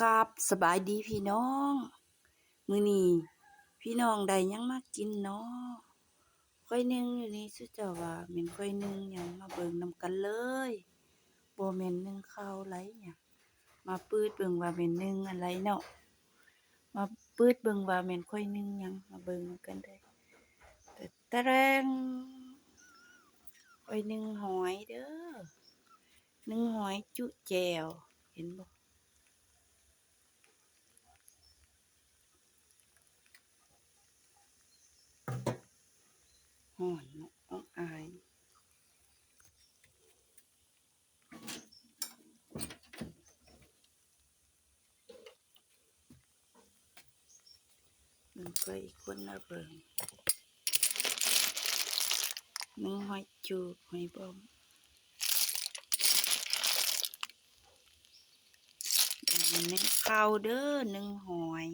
ຄັບ ສະບາຍດີພີ່ນ້ອງ ມື້ນີ້ພີ່ນ້ອງໄດ້ຫຍັງມາກິນເນາະ? ຂ້ອຍໜຶ້ງຢູ່ນີ້ ສຸເຈົ້າວ່າແມ່ນຂ້ອຍໜຶ້ງຫຍັງ? ມາເບິ່ງນຳກັນເລີຍ. ບໍ່ແມ່ນໜຶ້ງເຂົ້າໄລຫຍັງ ມາປືດເບິ່ງວ່າແມ່ນໜຶ້ງອັນໃດເນາະ? ມາປືດເບິ່ງວ່າແມ່ນຂ້ອຍໜຶ້ງຫຍັງ? ມາເບິ່ງນຳກັນເດີ້. ຕະແຕງ ຂ້ອຍໜຶ້ງຫອຍເດີ້ ໜຶ້ງຫອຍຈຸແຈ່ວ ເຫັນບໍ່? ຮ້ອນເນາະ ອອກອາຍ. ເບິ່ງເພື່ອອີກຄົນລະເບິ່ງ ໜຶ້ງຫອຍຈູບ ຫອຍບອມ ໜຶ້ງເຂົ້າເດີ້ ໜຶ້ງຫອຍ.